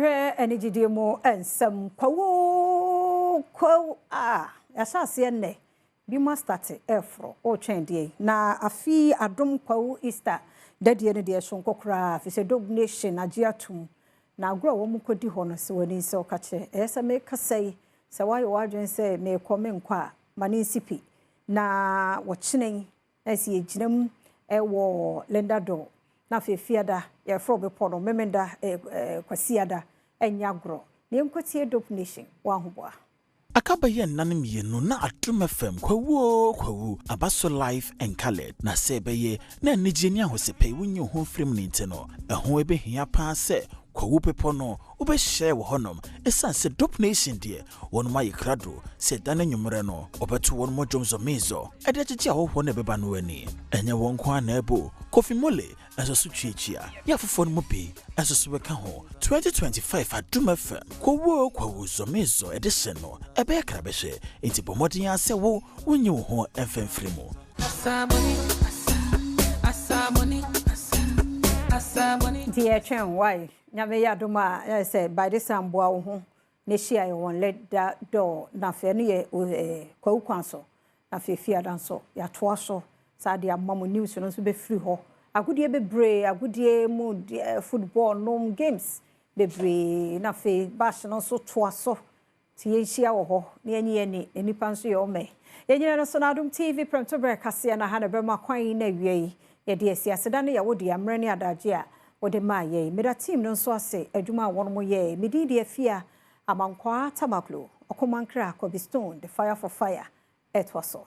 Yɛnhwɛ anigyedie mu nsɛm. Kwawu kwawu a yɛahyɛ aseɛ nnɛ bi mu astart ɛreforo ɔretwɛn deɛ na afi Adom Kwawu Easter dadeɛ no deɛ sonko koraa fi sɛ Dog Nation agye atum na agorɔ a wɔn kɔdi hɔ no, sɛ w'ani sɛ ɔka kyerɛ ɛyɛ sɛ mekasa yi sɛ woayɛ w'adwene sɛ meekɔ menkɔ a, ma ne nsi pi na wɔkyene yi ɛsɛ yɛgyina mu ɛwɔ Linda Dor. Na afei Fiada yɛfrɛ bepɔ no Memenda Kwasiada ɛnyɛ agorɔ na yɛnkɔtie Dope Nation wɔ ahoboa. Aka bɛyɛ nnan mmienu na Adom FM Kwawu Kwawu aba so live and coloured. Na sɛ ɛbɛyɛ na anigye ne ahosɛpɛ wonyi wo ho mfirim ne nti no, ɛho ɛbɛhia paa sɛ Kwawu bepɔ no wobɛhyɛ wɔ hɔnom, ɛsiane sɛ Dope Nation deɛ, wɔnom ayɛ krado sɛ da no nwummerɛ no wɔbɛto wɔn mo dwom zɔmezɔ ɛde agyegye ahɔhoɔ no ɛbɛba no ani. Ɛnyɛ wɔn nko a na ɛbo Kofi Mole nso so tuatua yɛ afoforɔ no mu bi nso so bɛka ho. 2025 Adom FM Kwawu Kwawu Zɔmezɔ edition no ɛbɛyɛ krabɛhwɛ, nti bɔ mmɔden a sɛ wo wonyi wo ho mfɛmfiri mu. Nti yɛtwɛn wae. Nyame yɛ adom a, ɛyɛ sɛ by this time boa wo ho na hyia yɛ wɔn Linda Dor. Na afei no yɛ Kwawu kwan so, na afei Fiada nso yɛatoa so saa de ama mo. News no nso bɛfiri hɔ, agodie bebree, agodie mu football nom, games bebree, na afei bash no nso toa so. Nti yɛnhyia wɔ hɔ na yɛnyi yɛni na nipa nso yɛ ɔmɛ yɛnyina no so. Na Adom TV prɛmtoberɛ kaseɛ na ha na bɛma kwan yi na awie yi yɛde asi aseda no yɛwo de ammerɛ ne adagye a wɔde maa yɛn. Meda team no nso ase, adwuma a wɔn mo yɛ. Medin deɛ Fia Amankwaa Tamaklo Ɔkomankra Kobi Stone, the fire for fire ɛtoa so.